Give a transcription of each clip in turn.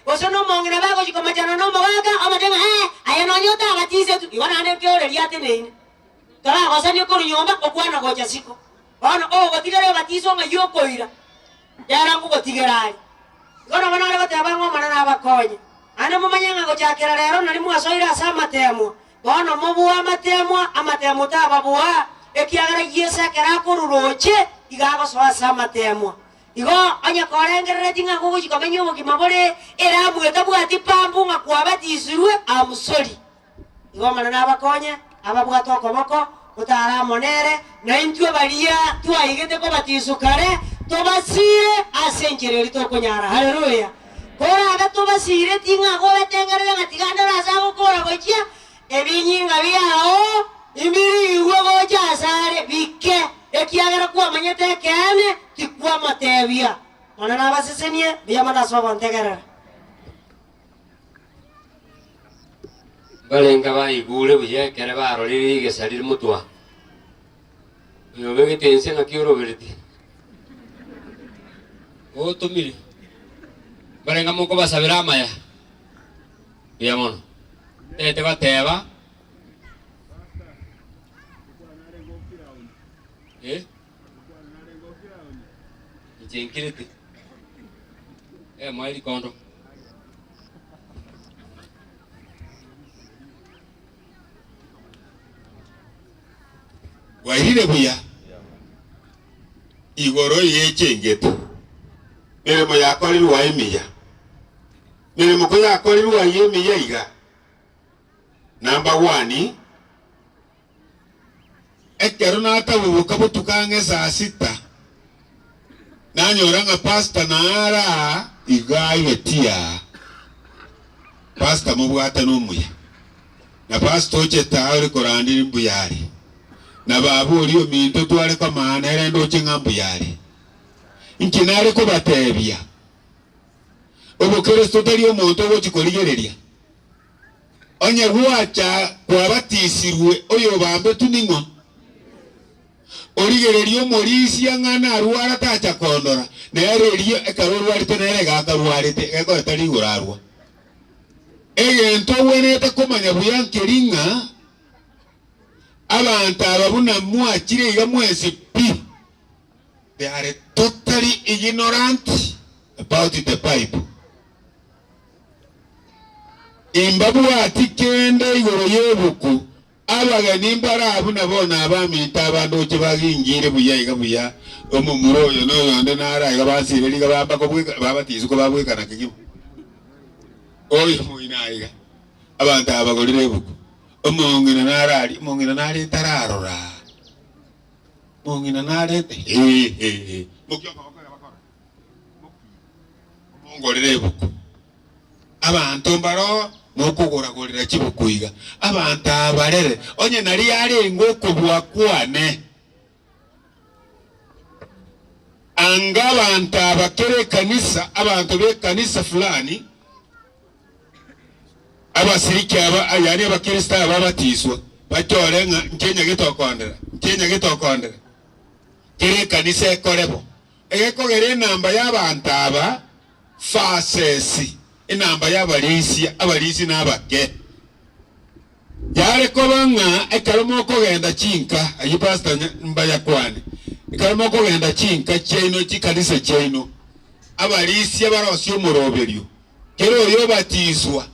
Gose nomong'ina bagochia komachana nomogaka, omote ng'a ee, aye nonye otabatisetwe, igo naende nkeoreria ateneine. Toragosanie korwa nyomba, okwana gocha siko. Bono ogotigera ebatiso ng'ai okoira? Yara nkogotigera aria. Igo nabo nare goteba ng'a Omonene abakonye. Naende momanye ng'a gochakera rero nari mwasoire ase amateemwa, bono mobue amateemwa, amateemwa tababua, ekiagera Yeso ekero akorwa roche, igo agosoa ase amateemwa. Igo onye korengereretie ng'a ngogochia komenya obogima bore eramu etabwati pambu ng'a kwabatisirwe, am sorry. Igo Omonene abakonye ababwate okoboko, gotare amo nere, na intwe baria twaigete kobatiswa kare, tobasiire ase enchera eria tokonyara. Haleluya! Korabe tobasiireti ng'a gobetengerere ng'a tiga ndore ase agokora gochia, ebinyinga biao imbirigwe gocha asare bike, ekiagera kwamanyete ekeene, tikwamotebia. Omonene abasesenie, mbuya mono ase ogontegerera. Mbarenge baigure buya ekero barorire rigesa rire motwe. Oyobegete ense ng'aki orobereti? Otomire. Mbarenge mokobasabera amaya? Mbuya mono. Ntagete goteba, eh? Inche nkirete. Eh, moe rikondo. Bwairire buya igoro y'echengete, meremo yakorirwe emiya, meremo koyakorirwe ayio emiya iga, Number one, ekero natabuboka botuko ang'e saa sita, nanyora ng'a pastor nare aa iga aigetie aa. Pastor mobwate nomuya, na pastor ochete aa ore korandiri mbuya are, na baba oria ominto tware komaa nere ndoche ng'a mbuya are. Inki nare kobatebia? Obokeresto tari omonto ogochi korigereria. Onye gwacha kwabatisirwe oyobambetwe ning'o? Origererie omorisia ng'a narwara tacha kondora, nere erio ekero orwarete nere iga akarwarete, egekore tari igoro arwa. Egento ogwenerete komanya buya nkeri ng'a abanto aba buna mwachire iga mwensi pi, they are totally ignorant about the Bible. Imbabwati kende igoro y'ebuku, abageni mbare abwo na bono abaminto abandoche bagingire buya iga buya, omomura oyo na oyonde nare aiga basire riga bamba kobweka babatiswe kobabwekana kegima. Oyo moino aiga, abanto aba bagorire ebuku, omong'ina nare aria, omong'ina nare ntararora, omong'ina narete hehehe, mokia okoboko iga bakora. Omongorere ebuku. Abanto mbaro nokogora-gorera chibuku iga. Abanto abarere, onye nari yarenge okobua kwane. Anga abanto aba kera ekanisa, abanto b'ekanisa fulani, abasiriki aba, yaani abakristo aba abatiswa, bachore ng'a nche nyagete okondera, nche nyagete okondera. Kera ekanisa ekore bo. Egekogera enamba y'abanto aba fasesi, enamba y'abarisia, abarisia nabake. Yare koba ng'a ekero mokogenda chinka, ayio pastor mbayakwane, ekero mokogenda chinka chiaino, chikanisa chiaino, abarisia barosie omoroberio, kera oyobatiswa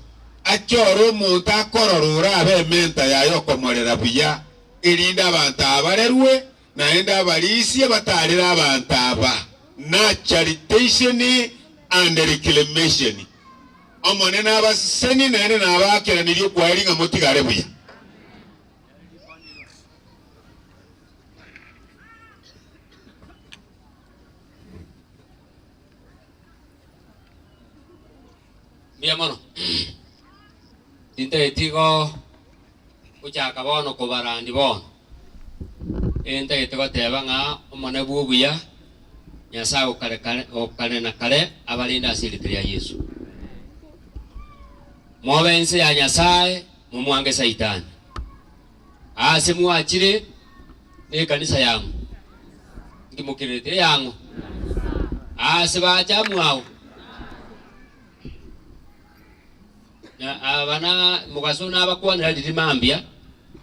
achore omonto akorora orabe ementa yaye okomorera buya, erinde abanto aba barerwe Naende abarisia batarere abanto aba naturalization and reclamation. Omonene abasesenie naende nabakeranirie okwaeri ng'a motigare buya. Mbuya mono. Tintageti igo gochaka bono kobarandi bono. Entagete goteba ng'a Omonene bw'obuya, Nyasae o kare kare o kare na kare abarende ase erieta ria Yeso. Mobe ense ya Nyasae, momwange Saitani. Aase mwachire nekanisa yang'o, inki mokererete eyang'o? Aase bacha mwao. Na aba na mogaso nabakwanera riria mambia,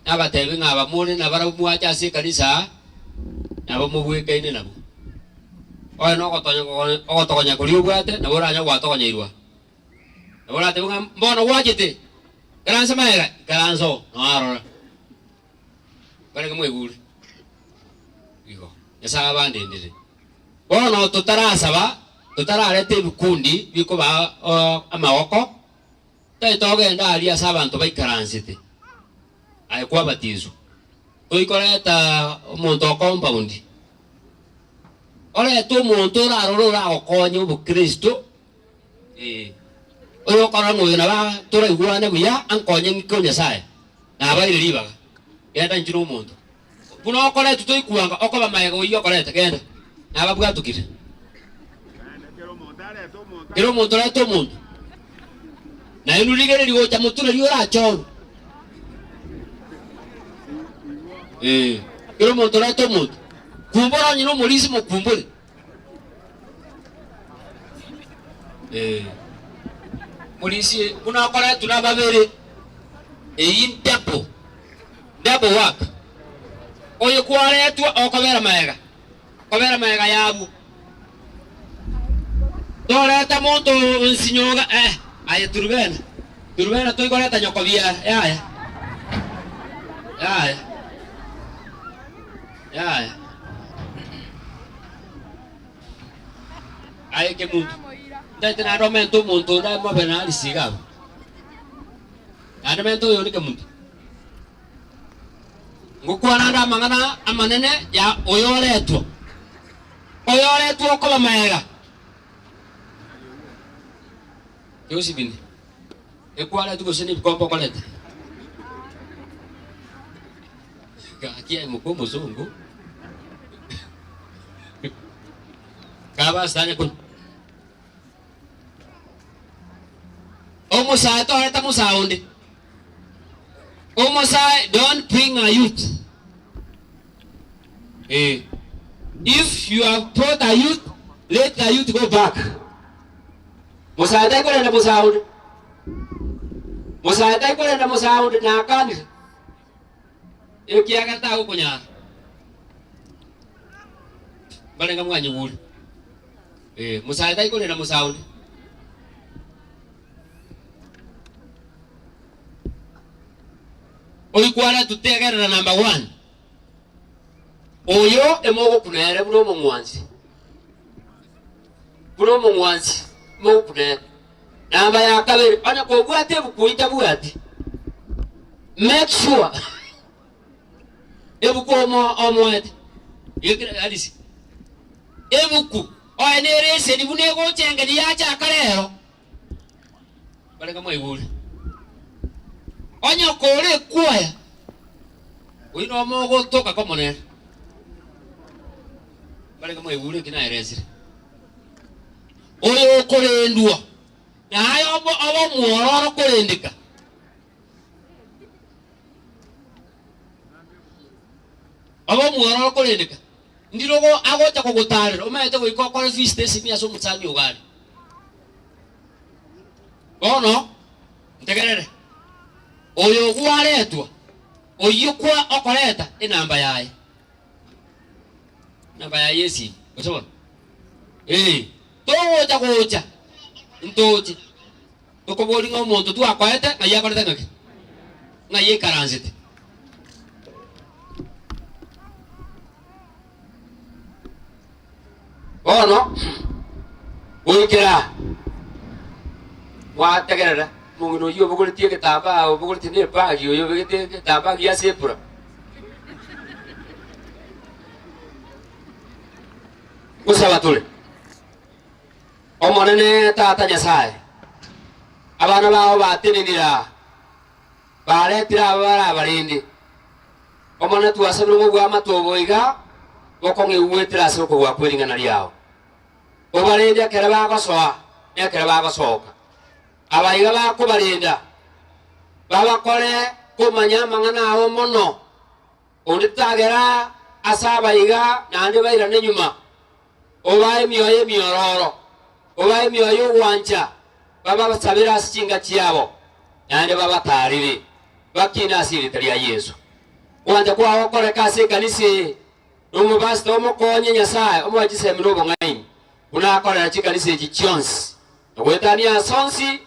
nabateebie ng'a aba more nabarabwo mwache ase ekanisa aa, nabo mobwekaine nabwo. Onye nogotonya ogotogonya koria obwate, nabo oranyare gwatogonyeirwa. Nabo oratebe ng'a mbono gwachete, ikaransa magega, ikaransa oo, noo arora. Barenge mwaigure? Igo, Nyasae abandendire. Bono totarasaba, totarareta ebikundi bikobaa amagoko, tari togenda aria ase abanto baikaransete, aye kwabatiswa. Toikoreta omonto o compound, orete omonto orarore oragokonye obokristo, ee, oyokorora ng'a oyo nabo toraigwane buya ankonye ng'ike o Nyasaye, nabaire ribaga, genda inche na omonto. Buna okoretwa toikuanga okoba magega oyio okoreta, genda, nababwatokire. Kera omonto orete omonto, na inwe rigereria gocha motwe nario orachorwe. Ee, kera omonto orete omonto, kumbora onye nomorisia mokumbore. Ee, morisia buna okoretwa nababere, eyio ndabo. Double work. Oyo kwaretwa okobera magega, kobera magega y'abwo. Toreta monto nsinyoga eh, aye Turubena, Turubena toikoreta nyoko biara, yaya, yaya, yaya. Aye kemunto, ntaete naende omente omonto onde amobe narisi iga abwo. Naende mente oyonde kemunto. Ngokwana ande amang'ana amanene ya oyoretwa, oyoretwa okoba magega. Josephine, ekwaretwe gose nebikombe okoreta? Gaki aye moka omosongo. Kaba asanye konywa. Omosae toreta mosae onde. Omosae don't bring a youth. Eh. If you have brought a youth, let the youth go back. Mosae taikorenda mosae onde. Mosae taikorenda mosae onde nakanire. Ekiagera tagokonyara. Mbarenge mwanyigure. Eh, mosae taikorenda mosae onde. Oikware tutegerera number one. Oyo emogokuna ere buna omong'wansi. Buna omong'wansi mogokuna ere. Namba ya kabere, onye kobwate ebuku oitabwati, make sure ebuku omo omoete gekire Alice. Ebuku oye nere eseni buna egochengeri yachaka rero. Barenge mwaigure. Onye okore ekwaya, oyio nomo ogotoka komonene. Barenge mwaigure eki naeresire. Oyokorendwa, na aye obe omwororo korendeka. Obe omwororo korendeka. Ndirogo agocha kogotaarera, omanyete goika okore visitation ase omosani ogo are. Bono, ntegerere, oyo gwaretwa, oyio kwa okoreta enamba yaye. Enamba yaye y'esimi, gose bono? Ee, togocha gocha, ntoche, tokoboria ng'a omonto twakoete ng'ai akorete ng'aki? Ng'ai aikaransete? Bono, goikera aa, mwategerera, omong'ina oyio obogoretie egetambaa obogoretie na ebagi oyo obegete egetambaa gia zebra. Ngosaba tore, Omonene Tata Nyasae, abana bao batenenire aa, baretire aba bare abarende. Omonene twasabire ng'a obwamate obo iga bokong'igwetera ase okobua kwe ring'ana riao. Obarende ekero bagosoa na ekero bagosoka. Aba iga bakobarenda, babakore komanya amang'ana ao mono. Onde tagera ase abaiga naende bairane nyuma, obae emioyo emiororo, obae emioyo y'ogwancha, babasabere ase chinka chiabo. naende babataarere, bakine ase erieta ria Yeso. Ogwancha kwao gokoreke ase ekanisa eye, na omopastor omokonye Nyasae omoe chisemi na obong'aini, buna akorera chikanisa echi chionsi, na goetania ase onsi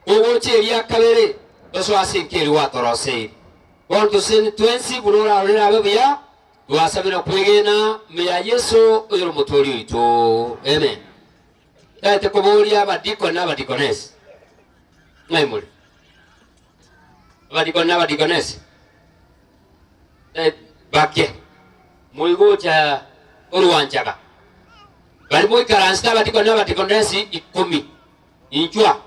kogocha eria kabere, tosoe ase enka eria gwatoroseire. Bono toseseni twensi buna orarorere abe buya, twasabire na kwegena ime ya Yeso oyore Omotoori oito. Amen. Taete koboria abadikoni na abadikonesi, ng'ai more? Abadikoni na abadikonesi, bake moigocha orwanchaga, baria moikaransete abadikoni na abadikonesi ikomi, inchwa,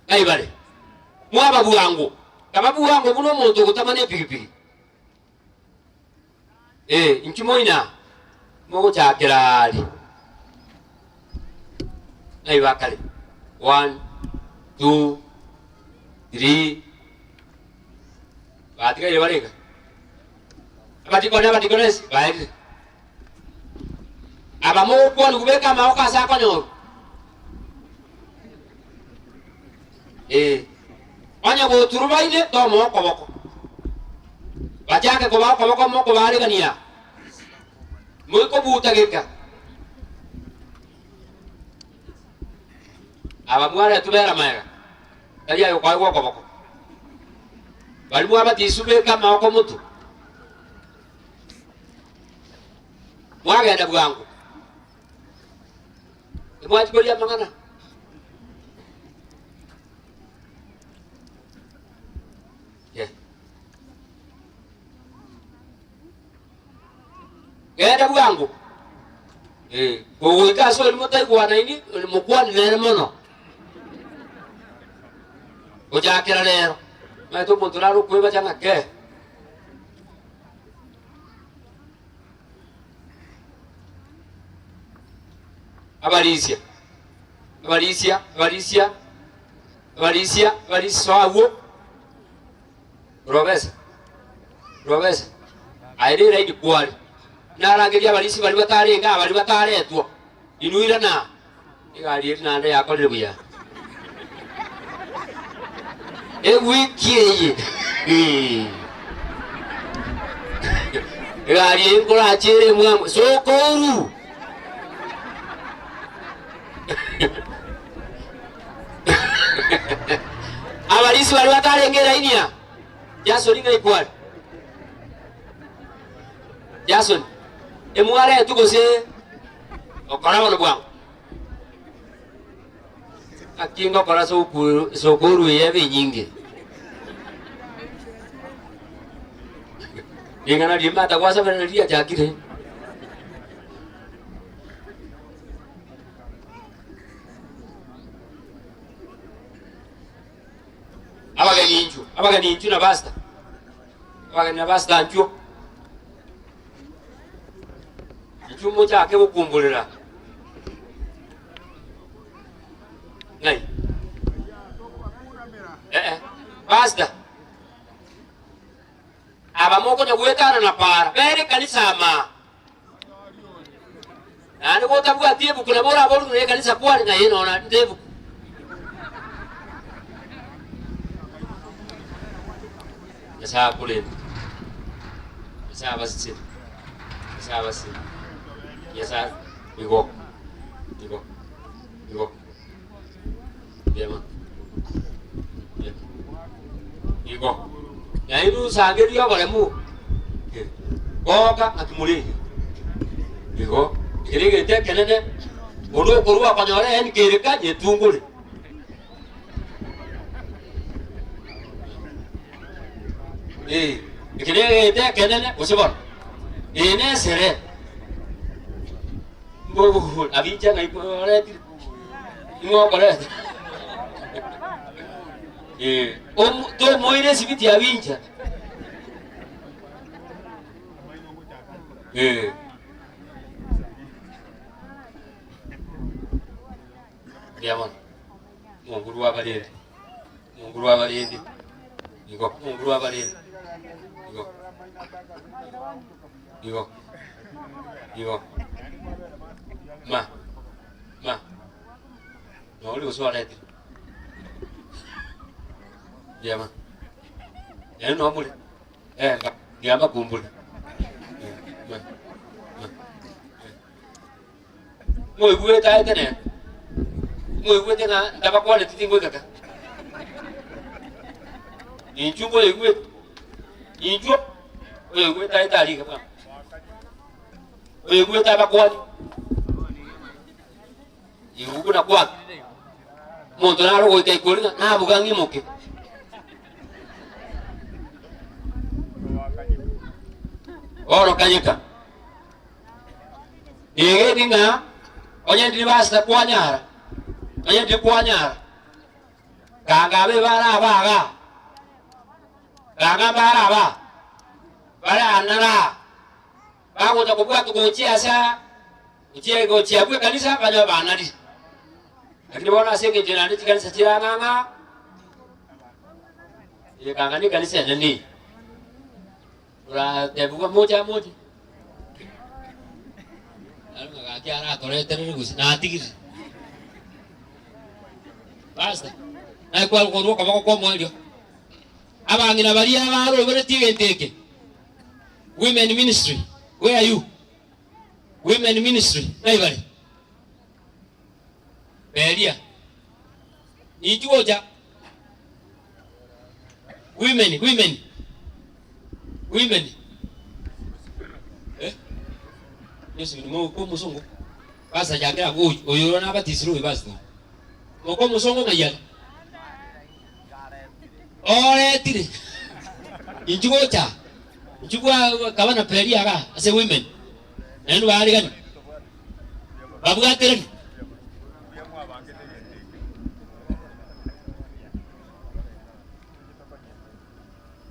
ng'ai bare? Mwaba bwango, kaba bwango buna omonto ogotamana epigipigi. Ee, inchuo moina mogochakera aria. Ng'ai bakare? One, two, three, batigaire barenge? Abadikoni, abadikonesi baerire. Aba mogokwanigwa beka amaboko ase akonyorwa. Ee, onye goturubaine tomoa okoboko, bachake kobaa okoboko mokobaarigania, moikobuta geka. Aba mwaretwe bera magega, tari aye okoegwa okoboko. Baria mwabatiswe beka amaboko motwe. Mwagenda bwango. Timwachia koria amang'ana? Yeah. Genda bwango. Eh, kogoika ase oria motaigwanaini, mokwane nere mono. Gochakera rero, omanyete omonto nare okoebacha ng'a kee. Abarisia, abarisia, abarisia, abarisia, abarisia, soa agwo, robesa, robesa, aye riraini kware. Narangerie abarisia baria batarenge aa baria bataretwa, inwe irana aa. Egari eria naende yakorire buya. Ewiki eye egari eye nkorache ere emwamu sokoru. Abarisi baria batarenge eraini aa, Jason ng'ai kware? Jason, emwaretwe gose Okora bono bwango. Naki ngokora sukuru eye ebe enyinge. Ring'ana riria mata gwasabera nario riachakire. Abageni inchuo, abageni inchuo na pastor, abageni na pastor inchuo. Inchuo mochake gokumburera ng'ai? Eh, eh, pastor. Aba mokonya goetana na para, bere ekanisa ama. Naende gotabwati ebuku nabo oraborwe ng'a ekanisa kware ng'a ee nonya nde ebuku. Nyasae akorende, Nyasae abasesenie, Nyasae abasesenie, Nyasae igo, igo, igo, mbuya mono, mbuya igo. Naende osangererie oboremu goka ng'aki more iga. Igo, eke negento ekenene, onde okorua okonyora eeni kere ka nyetungore. Eh, eke negento ekenene gose bono, eye nesere, mbogo abicha ng'ai oretire, ning'o okoreta. Eh, omo tomoira esibiti abincha. Eh. Mbuya mono. Omonguru abarende. Omonguru abarende. Igo, omonguru abarende. Igo. Igo. Igo. Ma. Ma. Nori gose oretire. Mbuya mono. Ere nomore, eh, ngiya mbakumbure. Moigwete aete nere, moigwete ng'a ntabakwaneti tingoika ka. Inchuo moigwete, inchuo oyoigwete aete arike bwango. Oyoigwete abakwani, igo buna kwake. Omonto nare ogoika ikori ng'a nabuga ng'imoke. Bono kanyeka. Negeni ng'a onye ndiri basete kwanyara, onye ndiri kwanyara, ganga abe bare aba iga, ganga mbare aba, bare anara, bagocha kobwatwa gochia ase aa, gochia gochia abwo ekanisa banyore banarire. Lakini bono ase eng'encho naende chikanisa chire ang'e ang'e aa, eye kanga na ekanisa enene eye. Oratebiwa moche amoche. Naro ng'a gaki aratoreterere gose natigire. Pastor, naye kwarwa okoboko kwa omoerio. Abang'ina baria baroberetie egento eke, Women ministry, where are you? Women ministry, ng'ai bare? Beria. Ninki gocha? Women, women. Women. Eh? Yesu ni moko omosungu. Pastor jakera oyo oyo nabatisire oyo pastor. Moko omosungu ng'ai are? Oretire. Inchu gocha. Inchu gwa kaba na peria iga ase women. Naende baarigani. Babwaterani.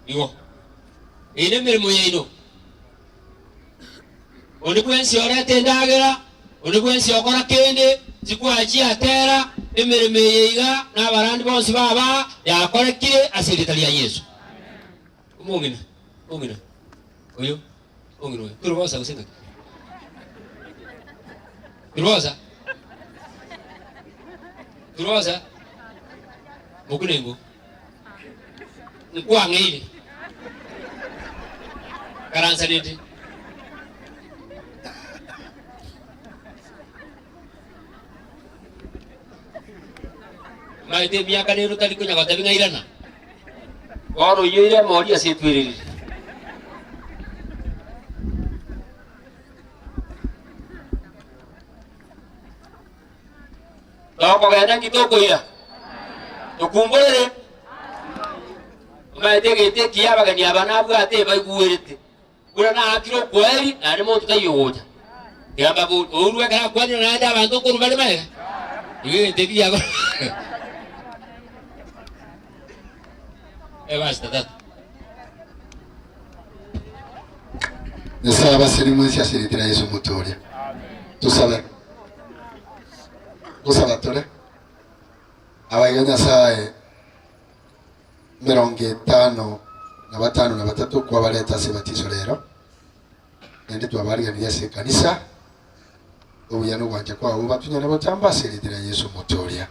Igo. Eye nemeremo yaino. Onde bwensi orete endagera, onde bwensi okora kende, chikwachiatera emeremo eye iga, na abarandi bonsi baba yakorekire ase erieta ria Yeso. Omong'ina, omong'ina oyo, omong'ina oyo, tirobosa gose ng'aki? Tirobosa? Tirobosa? Mokunengo. Nkwang'eire. Karansanete. Maete emiaka nero tari konya gotebi ng'a irana. Bono oyoire emori ase etwererire. Tokogenda nki tokoira? Tokumborere. Omanyete egento ekiya abageni aba nabwate baigwerete. Buna naakire okweri, naende monto taiyo ogocha. Tiga mbabori, ourwe ekero akwanire naende abanto nkorwa bare magega. Igo egento eki giakora. Ebasi tata. Nyasae abaseni mwensi ase erieta ria Yeso Omotoria. Tosabe. Gosaba tore. Abaiga Nyasae emerongo etano na batano na batato kwabareta ase ebatiso rero, naende twabariganirie ase ekanisa, obuya na ogwancha kwao batunyare gotamba ase erieta ria Yeso Omotoria.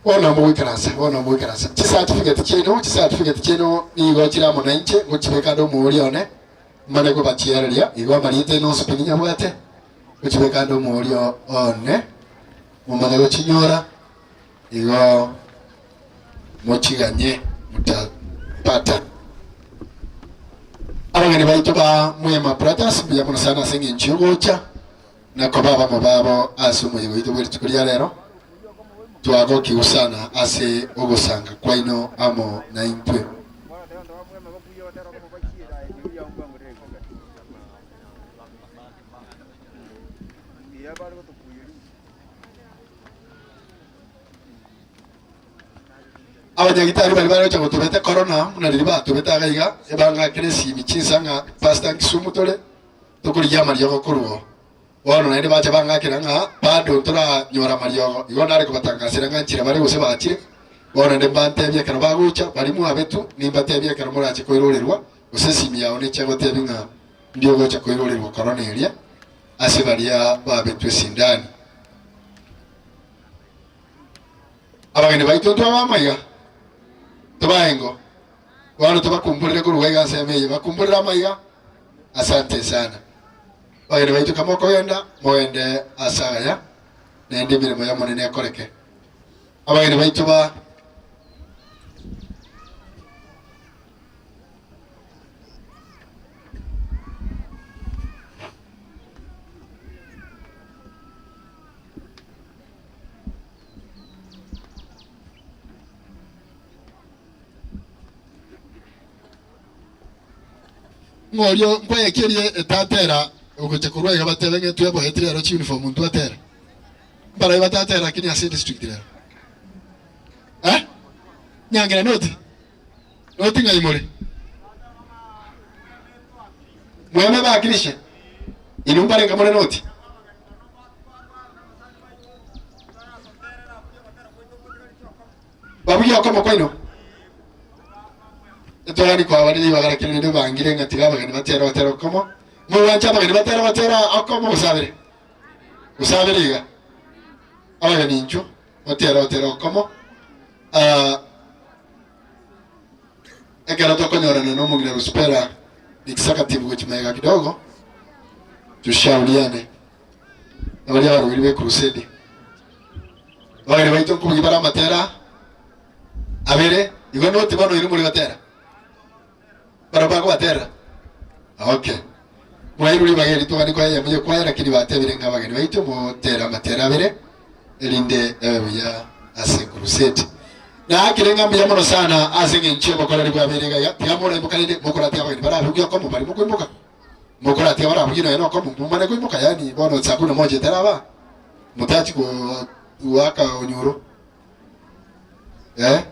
Bono mogoikaransa, bono mogoikaransa. Chicertificate chiaino, chicertificate chiaino nigo chire amo nainche, ngochibeka ande omouri one, mane kobachiereria. Igo amarieta aino onsi pi ninyabwate, ngochibeka ande omouri one, momanye gochinyora, igo mochiganye motapata. Abageni baito ba Mwema Brothers, mbuya mono sana ase eng'encho yogocha. Na koba abamo babo ase omoyega oito bwe rituko ria rero, twagokigwa sana ase ogosanga kwaino amo naintwe. Abanyagitari baria baroche gotobete korona buna riria batobete iga iga, ebang'akera esimi chinsa ng'a Pastor Kisumu tore, Tokorigia amariogo korwa oo. Bono naende bacha bang'akera ng'a bado ntoranyora amariogo. Igo nare kobatangasera ng'a nchire bare gose bachire. Bono naende mbantebie ekero bagocha, baria mwabetwe, nimbatebie ekero morache koirorerwa, gose esimi yao neche egotebie ng'a ndi ogocha koirorerwa korona eria ase baria babetwe esindani. Abageni baito ntwabe amaiga, tobae engo. Bono tobakumburire korwa iga ensemo eye, bakumburire amaiga. Asante sana. Abageni baito kama okogenda, mogende ase agaya, naende emeremo y'Omonene ekoreke. Abageni baito ba. Ng'orio nkwayekerie etatera ogocha korwa iga batebe ng'a tweboeti rero chiuniform ntwatera. Mbarai batatera lakini ase edistrict rero. Eh? Nyangena noti? Noti ng'ai more? Mweme bakirishe? Inwe mbarenge more noti? Babugia okomo kwaino. Etwarani kwabare ribaga lakini rende bangire ng'a tiga abageni batere batera okomo. Mogwancha abageni batere batera okomo gosabere. Gosabere iga. Abageni inchuo batere batera okomo. Ah, ekero tokonyorana na omong'ina Rusipera executive gochia magega kidogo tushauriane na baria abarobiri be crusade. Abageni baito nkobugia bare amatera abere igo noti bono inwe more gotera barabwo bakobaterera okay mwairwe ribaga eri togani koa eyemo y'ekwaya lakini batebire ng'a abageni baito motere amatera abere erinde ebe buya ase crusade. Naakire ng'a mbuya mono sana ase eng'encho y'obokoreri bwabeire iga iga tiga moraimoka rende mokoratia abageni barabugie okomo baria mokoimoka mokoratia barabugie nonya nokomo momane koimoka yaani bono saa kumi na moja etaraba motachi goaka onyuro eh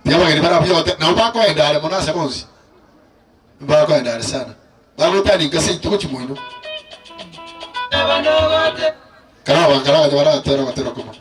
tiga abageni barabugie gote nabo bakoenda are mono ase bonsi bakoenda are sana bagotani seito gochia moino karaba karaba baratera batera komo.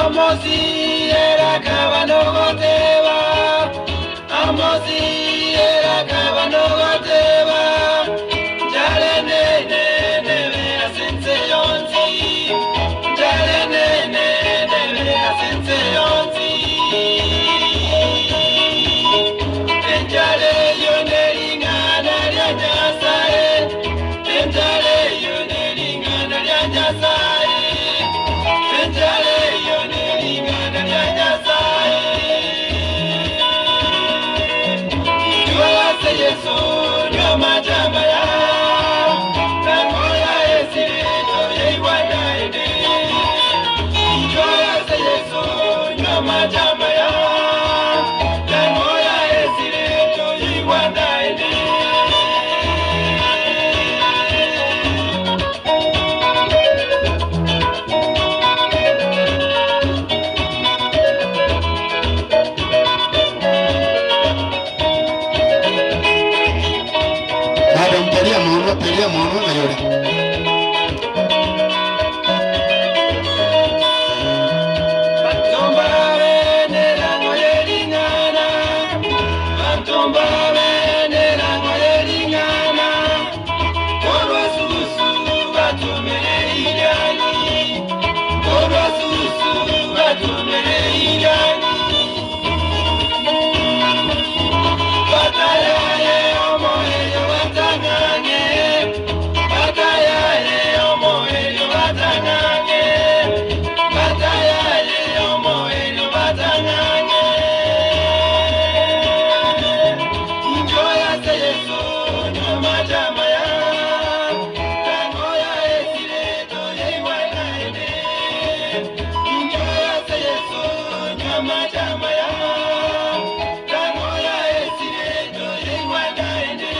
Amosi era kabanogoteba, Amosi era kabanogoteba, Jale ne ne ne be asense yonzi, Jale ne ne ne be asense yonzi. Enjale yone ringana lya Nyasaye, Enjale yone ringana lya Nyasaye. Enjale yone ringana lya Nyasaye. Tuwase Yesu nyoma jamba ya Tangoya esireto yeiwana ede. Tuwase Yesu nyoma jamba ya Tangoya esireto yeiwana ede. Madam Peria mono Peria mono na yore. Batomba bene yeringana, Batomba bene yeringana, Korwa susu batumere ijani, Korwa susu batumere ijani. Batayaye omoeyo batangange, Batayaye omoeyo batangange. Batayaye omoeyo batangange. Njoya se Yesu nyoma jama ya Tangoya esireto yeiwana ene. Njoya se Yesu nyoma jama ya Tangoya esireto yeiwana ene.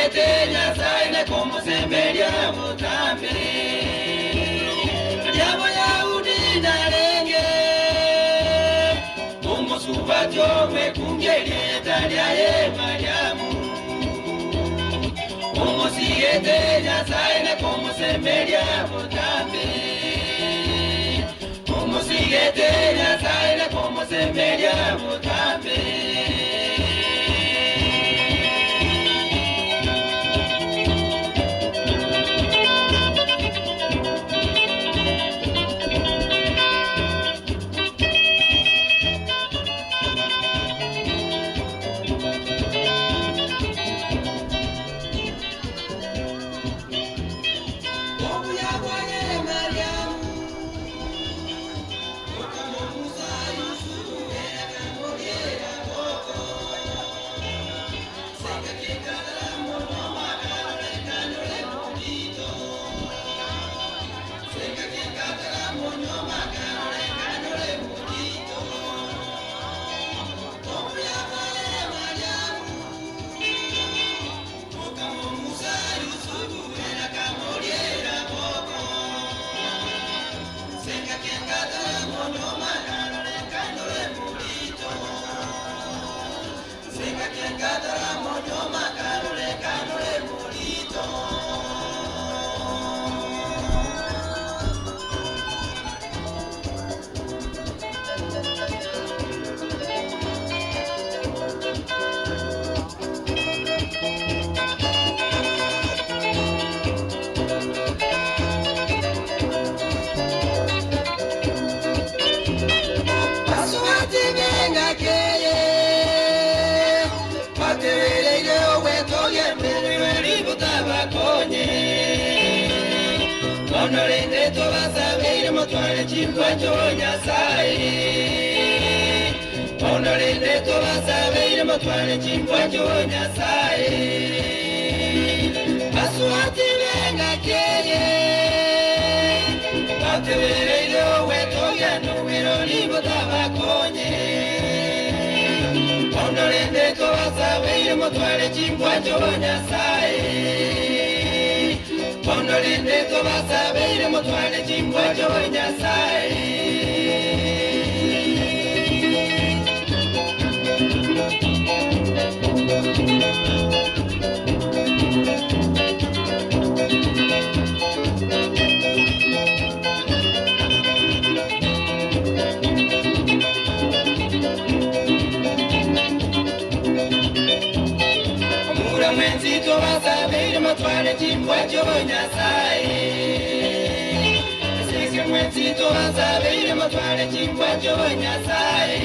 Omosigete Nyasae na komosemeria botambe. Aria Boyahudi narenge, omosubati omwekungi erieta riaye Mariamu. Omosigete Nyasae na komosemeria botambe. Omosigete Nyasae na komosemeria botambe. Obuya bwaye Mariamu, okamomusa Yusufu erakamoriera boko. Sengakekara mono makarorekanore morito. Sengakekara mono makarorekanore morito. Obuya bwaye Mariamu, okamomusa Yusufu erakamoriera boko. Sengakekara mono makarorekanore morito. Sengakekara mono makarorekanore morito. Basubati bengakeye, batebereire ogwetogemererwe ributabakonye. Bono rende tobasabeire motware chimbwa chio Nyasaye. Bono rende tobasabeire motware chimbwa chio Nyasaye. Basubati bengakeye, batebereire ogwetogenowero ributabakonye. Bono rende tobasabeire motware chimbwa chio Nyasaye. Bono rende tobasabeire motware chimbwa chio Nyasaye. Omura mwenzi tobasabeire motware chimbwa chio Nyasaye. Esese mwenzi tobasabeire motware chimbwa chio Nyasaye.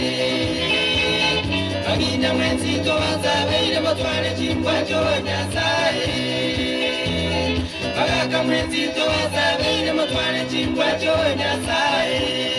Bagina mwenzi tobasabeire motware chimbwa chio Nyasaye. Bagaka mwenzi tobasabeire motware chimbwa chio Nyasaye.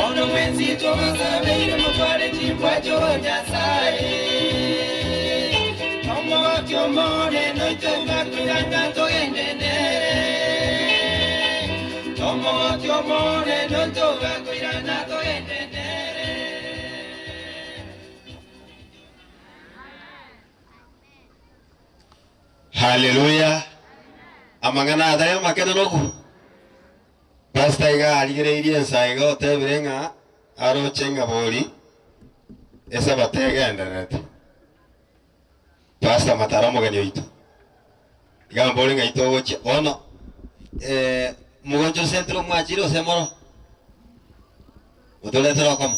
Ono mwenzi tobasabeire motware chimbwa chio Nyasaye. Omogoti omone noitoga kwiranga togendenere. Omogoti omone noitoga kwirana togendenere. Haleluya. Amang'ana atari amakene noku. Pastor iga arigereirie ensa iga otebire ng'a aroche ng'a bori esabato egendererete. Pastor Matara omogeni oito. Iga mbore ng'a itogochia bono eh, mogoncho central mwachire ose moro otoretere okomo.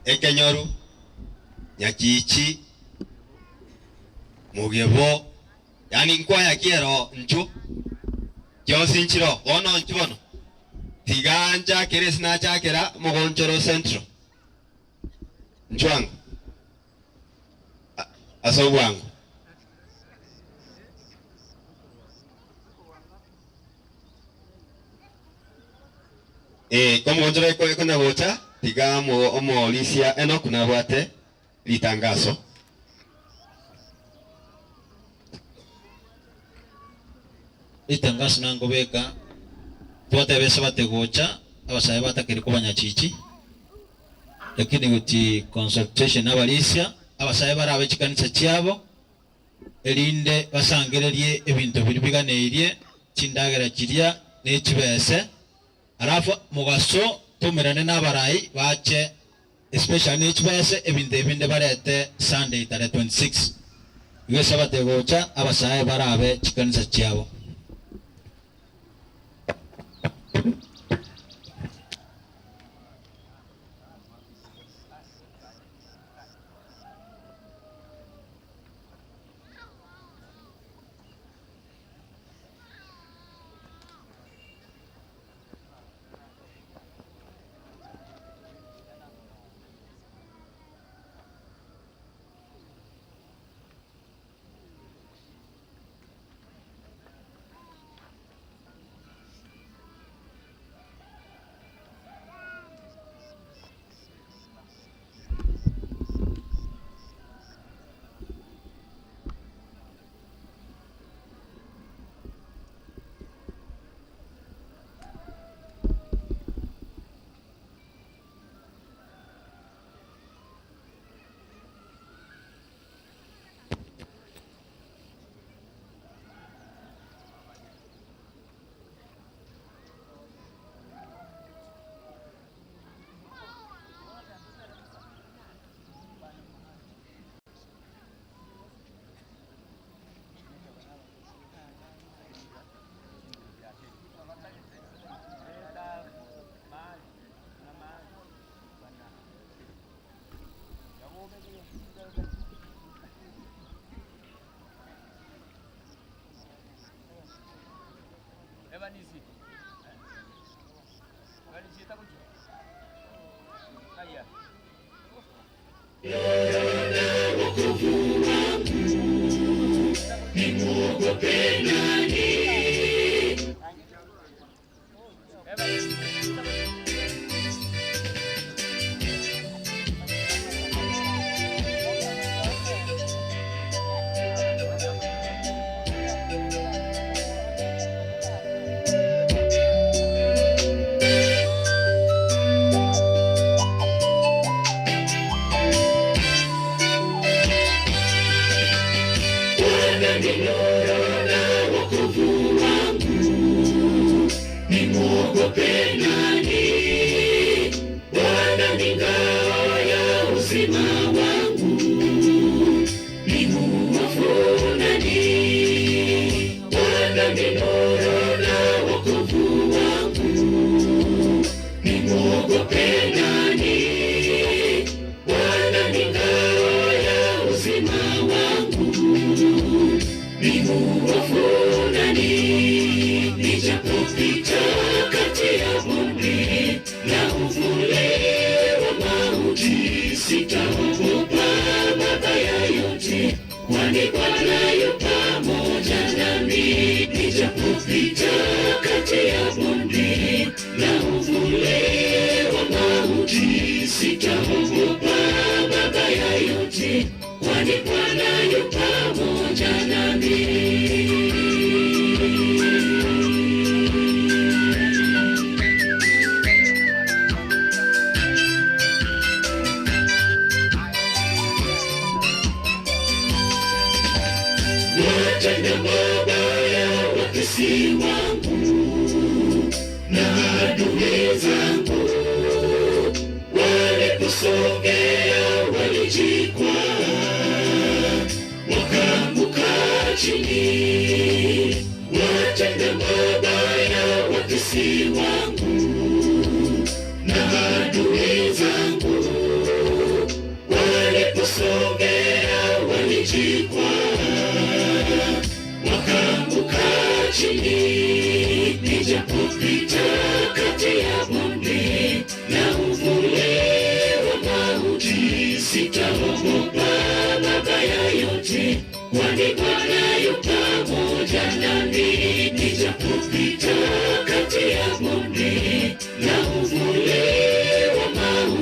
Ekenyoru, Nyachichi, Mogebo, yaani nkwaya ki ero nchu, chionsi nchiro, bono nchu bono, tiga nchakere ase nachakera Mogonchoro Central, nchwango, ase obwango. Eh, komogonchora eko ekonya gocha, tiga omo omorisia Enock nabwate ritangaso. Ritangaso nangobeka, twateba esabate gocha, abasae batakeri kobanyachichi, lakini gochi consultation nabarisia, abasae barabe chikanisa chiabo, erinde basangererie ebinto biria biganeirie, chindagera chiria, ne chibese, alafu mogaso toumerane nabarai bache especially ne chibese, ebinto ebi binde barete Sunday tarehe 26, igo esabato egocha abasae barabe chikanisa chiabo.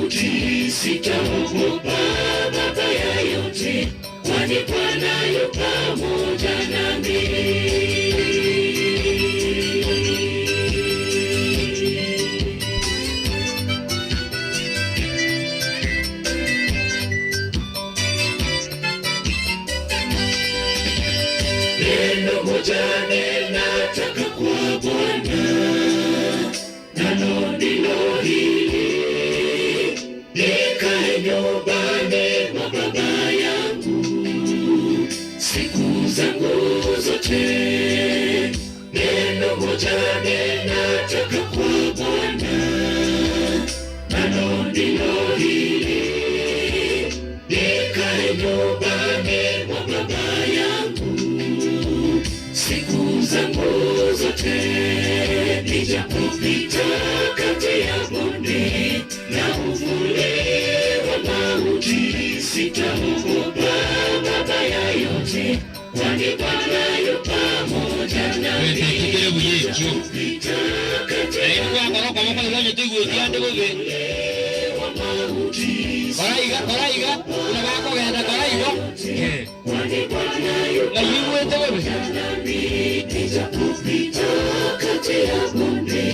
mauti, sitaogopa mabaya yote, kwani Bwana yu pamoja nami. Neno moja ninataka kwa Bwana, nalo ndilo hili, nikae nyumbani mwa Baba yangu siku zangu zote. Neno moja ninataka kwa Bwana, nalo ndilo hili, nikae nyumbani mwa Baba yangu siku zangu zote, nijapopita kati ya bonde na uvuli wa mauti, sitaogopa mabaya yote, kwani Bwana yu pamoja nami. Wetĩkĩre buya ekio Nijapopita kati na ya inwe gwakora okoboko igo onye toigweti ande bobe wa mauti, kora iga kora iga buna bakogenda kora igo kwani Bwana yu ng'ai igwete bobe nami nijapopita kati ya bonde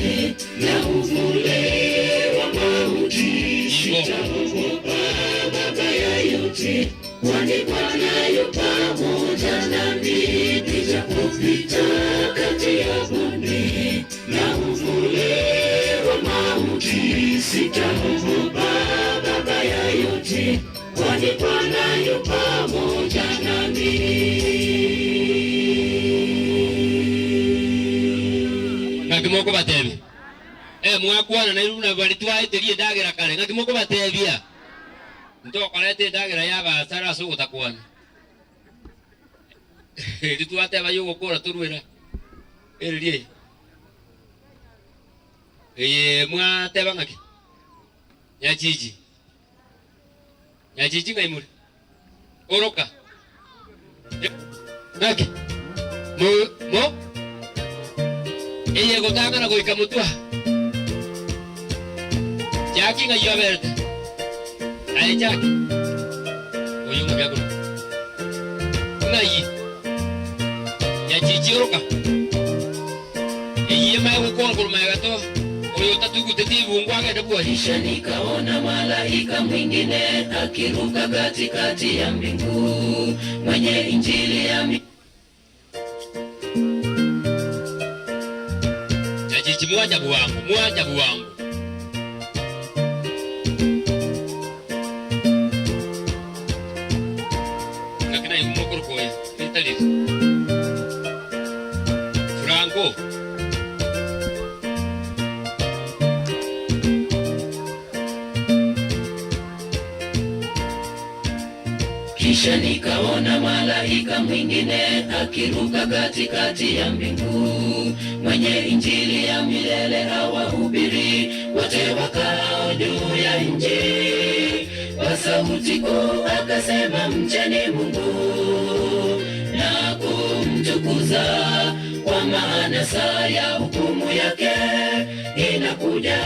na uvuli wa mauti, igo sitaogopa mabaya yote, kwani Bwana yu pamoja nami. Nijapopita kati ya bonde na uvuli wa mauti, sitaogopa mabaya yote, kwani Bwana yu pamoja nami. Ng'aki mokobatebia eh mwakwana na iruna bari twaeterie endagera kare ng'aki mokobatebia ntokorete endagera ya basara ase ogotakwana eri twateba yogokora torwera eririe eye mwateba ng'aki nyachiji nyachiji ng'ai more oroka ng'aki mo mo eye gotang'ana goika motwa chaki ng'ai oberete aye chaki oyo ng'aki akoro ng'ai nyachichi oroka eye mae gokora korwa maega to oyo otatuguteti ibungu agende bwoye Kisha nikaona malaika mwingine akiruka katikati ya mbingu, mwenye injili ya nyachichi mwajabu wangu mwajabu wangu ng'aki naye mokorokoya ritariri Franco Kisha nikaona malaika mwingine akiruka katikati ya mbingu, mwenye injili ya milele awahubiri wote wakao juu ya nchi. Kwa sauti kuu akasema, mcheni Mungu na kumtukuza, kwa maana saa ya hukumu yake inakuja.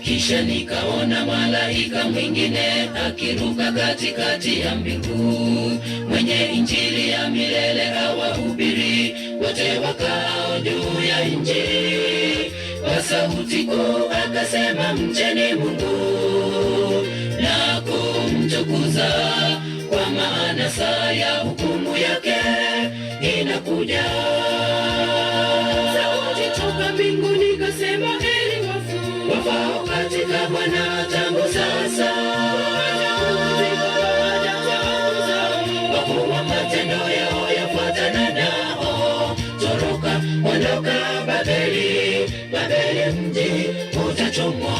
Kisha nikaona malaika mwingine akiruka katikati ya mbingu, mwenye injili ya milele awahubiri wote wakao juu ya nchi. Kwa sauti kuu akasema, mcheni Mungu na kumtukuza, kwa maana saa ya hukumu yake inakuja. Sauti toka mbinguni ikasema, heri wafu Wafao katika Bwana tangu sasa, kwa kuwa matendo yao yafuatana nao. Toroka, ondoka Babeli, Babeli mji utachomwa.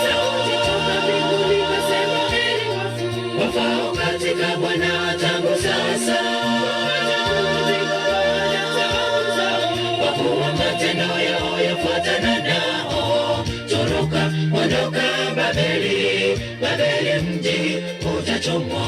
Sauti toka mbinguni ikasema, heri wafu Wafao katika Bwana tangu sasa, kwa kuwa matendo yao yafuatana nao. Toroka, ondoka Babeli, Babeli mji utachomwa.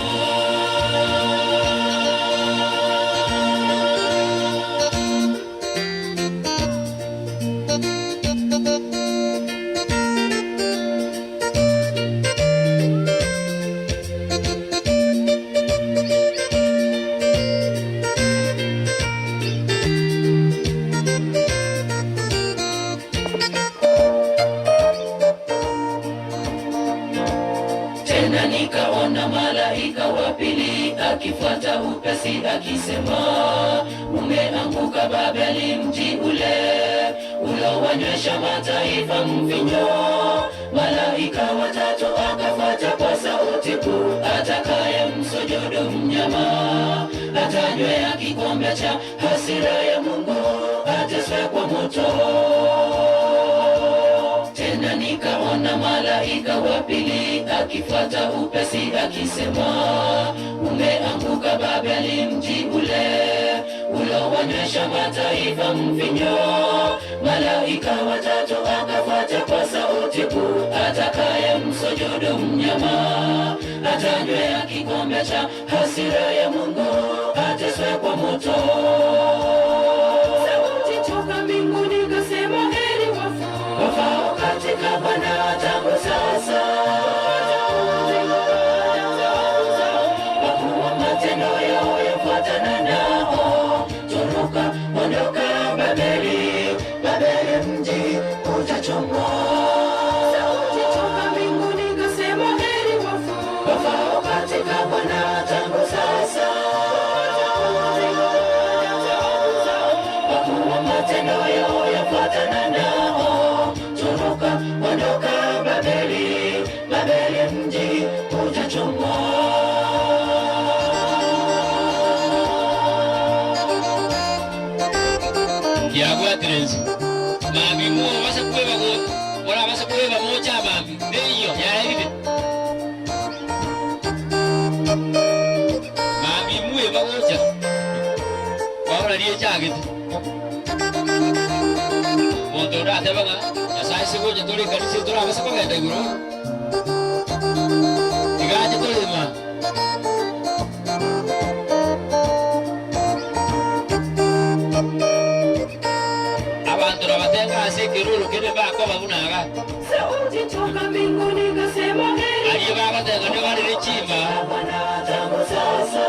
malaika wa pili akifuata upesi akisema, umeanguka Babeli, mji ule ulowanywesha mataifa mvinyo. Malaika watatu akafuata kwa sauti kuu, atakaye msujudu mnyama atanywea kikombe cha hasira ya Mungu, ateswe kwa moto. Tena nikaona malaika wa pili akifuata upesi akisema, umeanguka Babeli, mji ule ulowanywesha mataifa mvinyo. Malaika watatu akafuata kwa sauti kuu, atakaye msujudu mnyama atanywea kikombe cha hasira ya Mungu, ateswe kwa moto. Sauti toka mbinguni ikasema, heri wafu Wafao katika Bwana tangu sasa, kwa kuwa matendo yao yafuatana nao. Toroka, ondoka Babeli, Babeli mji utachomwa. Sauti toka mbinguni ikasema, heri wafu Wafao katika Bwana tangu sasa, kwa kuwa matendo yao yafuatana nao. Toroka, ondoka Babeli, Babeli mji utachomwa. Kiabwatire nse mambi muo base kweba go ora base kweba mocha mambi neiyo yaerire mambi mwe bagocha kwaora rie chagete monto orateba ng'a nyasaye sigocha tore ekanisa torabase kogenda igoro tigache torema. Abantu nabatenga ase ekiruru kende bakoba bunaga. Sauti toka mbinguni ikasema, heri Aliye bagotenga ne barire chimba. Bwana tangu sasa,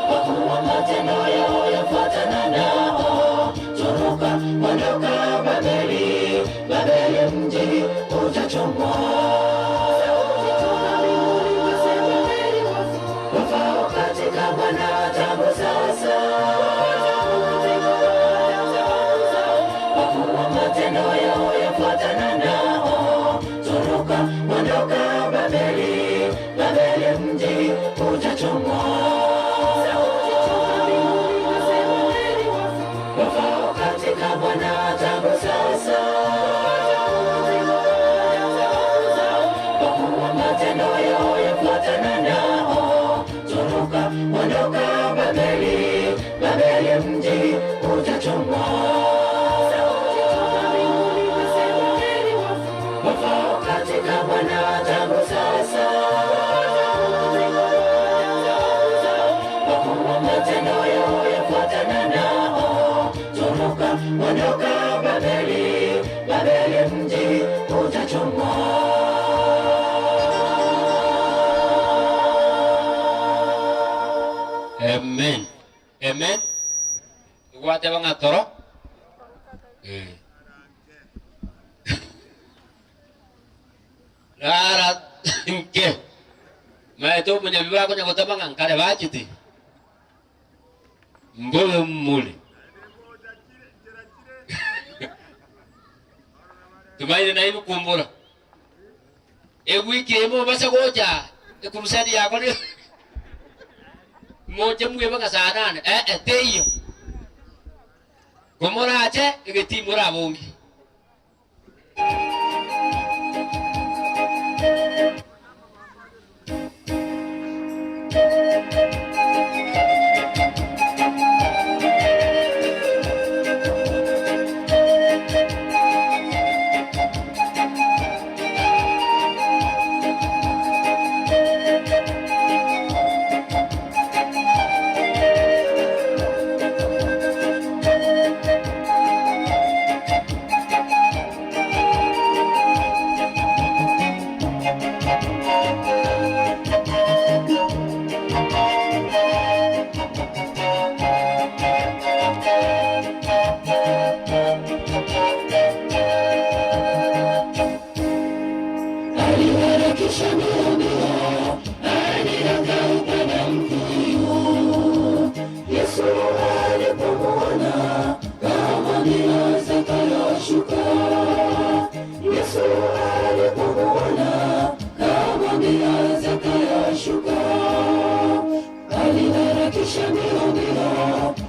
kwa kuwa matendo yao yafuatana nao. Toroka, ondoka Babeli, Babeli mji utachomwa. Sauti toka mbinguni ikasema, heri wafu Wafao katika Bwana tangu sasa, kwa kuwa matendo yao yafuatana nao. Toroka, ondoka Babeli, Babeli mji utachomwa. Sauti toka mbinguni ikasema, heri wafu Wafao katika Bwana tangu sasa, kwa kuwa matendo yao yafuatana nao. Toroka, ondoka Babeli, Babeli mji utachomwa. Sauti toka mbinguni ikasema, heri wafu Wafao katika Bwana tangu sasa, kwa kuwa matendo yao yafuatana nao. Toroka, ondoka Babeli, Babeli mji utachomwa. Amen. Amen. Gwateba ng'a toro. Eh. Rara nke. Maete omonyabi bakonya gotama ng'a nkare bachete. Mbobe mmule. Tumaire nainu kumbura. Ewiki emo base gocha ekurusadi yako ni moche mwe baka saa nane eh eh teiyo gomorache egeti morabongi. Akamwambia Zakayo, shuka. Yesu alipomuona akamwambia Zakayo, shuka. Aliharakisha mbio mbio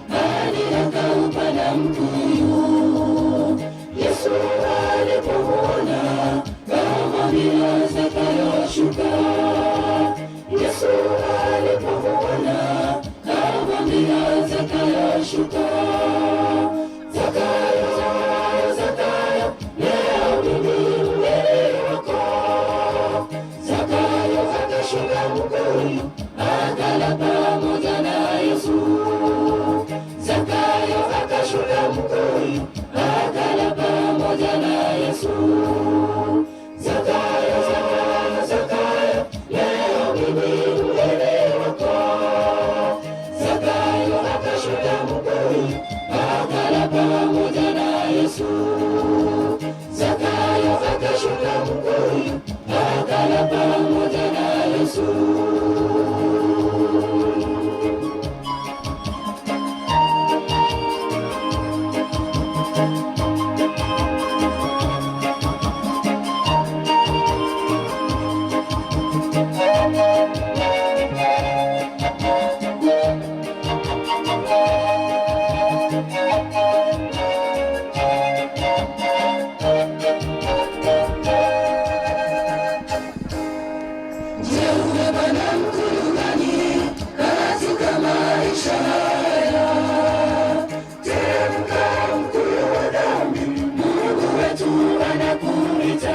hadi akaupanda mkuyu. Yesu alipomuona akamwambia Zakayo, shuka. Yesu alipomuona akamwambia Zakayo, shuka. Zakayo, Zakayo, Zakayo, leo mimi mgeni wako. Zakayo akashuka mkuyu akala pamoja na Yesu. Zakayo akashuka mkuyu akala pamoja na Yesu. Zakayo, Zakayo, Zakayo, leo mimi mgeni wako. Zakayo akashuka mkuyu akala pamoja na Yesu. Zakayo akashuka mkuyu akala pamoja na Yesu. Je, umepanda mkuyu gani katika maisha haya? Teremka mkuyu wa dhambi, Mungu wetu anakuita.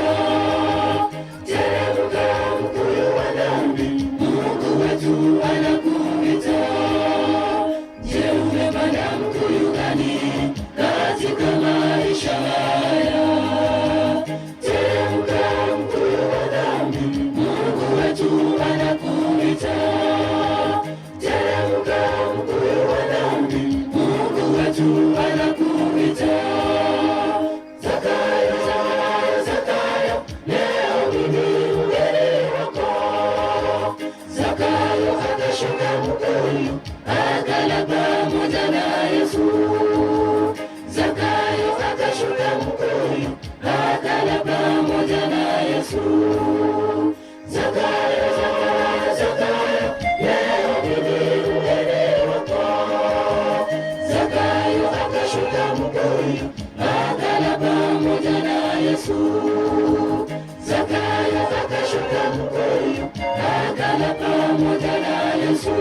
Teremka mkuyu wa dhambi, Mungu wetu anakuita. Je, umepanda mkuyu gani katika maisha haya? Teremka mkuyu wa dhambi, Mungu wetu anakuita. Teremka mkuyu wa dhambi, Mungu wetu anakuita. Zakayo, Zakayo, Zakayo, leo mimi mgeni wako. Zakayo akashuka mkuyu akala pamoja na Yesu. Zakayo akashuka mkuyu akala pamoja na Yesu. Zakayo, Zakayo, Zakayo, leo mimi mgeni wako. Zakayo akashuka mkuyu akala pamoja na Yesu. Zakayo akashuka mkuyu akala pamoja na Yesu.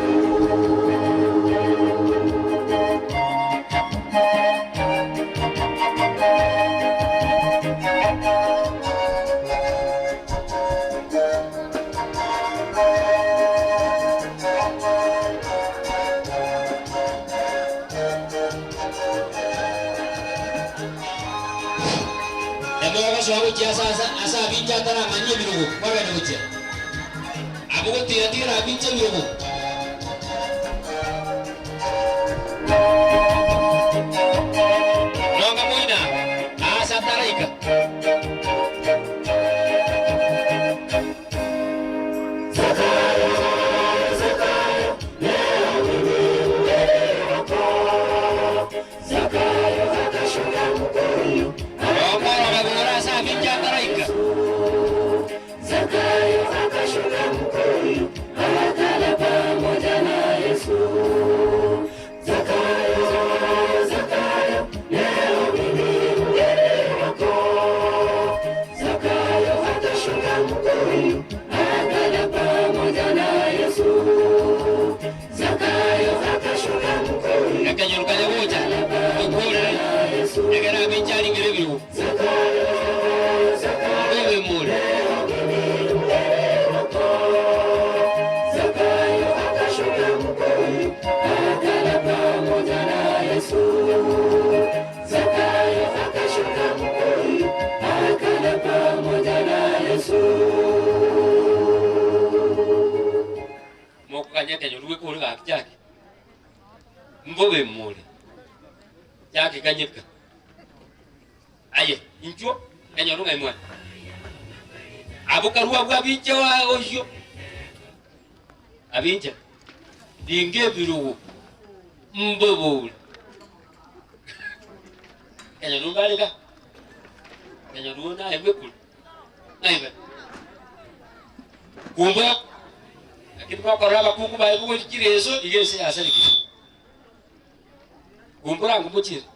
Emogosoa gochia ase ase ase abinche ataramanyia ebirogo, kwagenda gochia. Abwo gotira-tira abinche ebirogo. Nonga moina aase ataraika. Zakayo akashuka mkuyu Omorora bora ase abinche ataraika. Zakayo akashuka mkuyu akala pamoja na Yesu. Zakayo, Zakayo, Zakayo, leo mimi mgeni wako. Zakayo akashuka mkuyu akala pamoja na Yesu. Zakayo akashuka mkuyu Ekenyoro kanya gocha, tokorere, ekero abinche aringere ebirogo. Zakayo, Zakayo, Zakayo, Obemore. Zakayo akashuka mkuyu akala pamoja na Yesu. Zakayo akashuka mkuyu akala pamoja na Yesu. Mokoganya ekenyoro gwekore gaki chake. Mbobemore. Chake kanyeka. Aye, inchuo, ekenyoro ng'ai mwane. Abo karua abwo abinche wa oshio. Abinche. Ringa ebirogo. Mbobore. Kenyorumba arenge aa? Kenyorumba naye bwekure, naye bare. Kumbwa, lakini bokorora abakungu baye bogori chireso, iga ense yasarekire. Kumbura ngomochiere.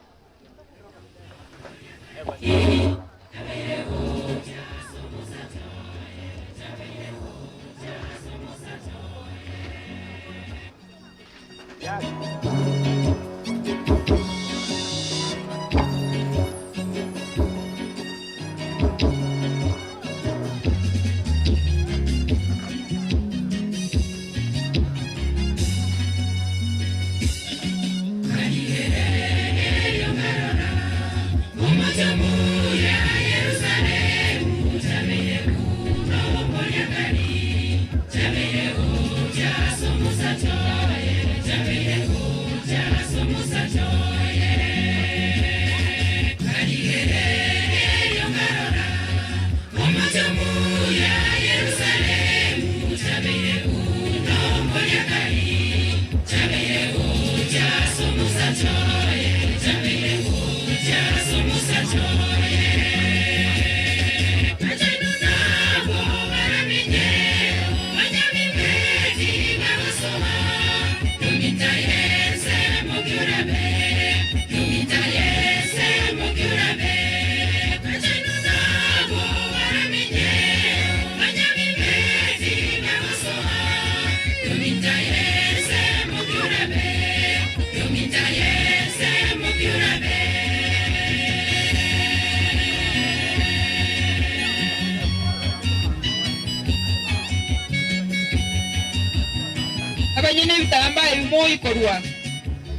Abanyene ebitambaa ebi moikorwa,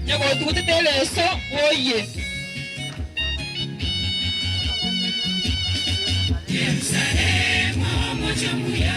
nyagotugutete ereso boyie. Yerusalemu omochie omuya.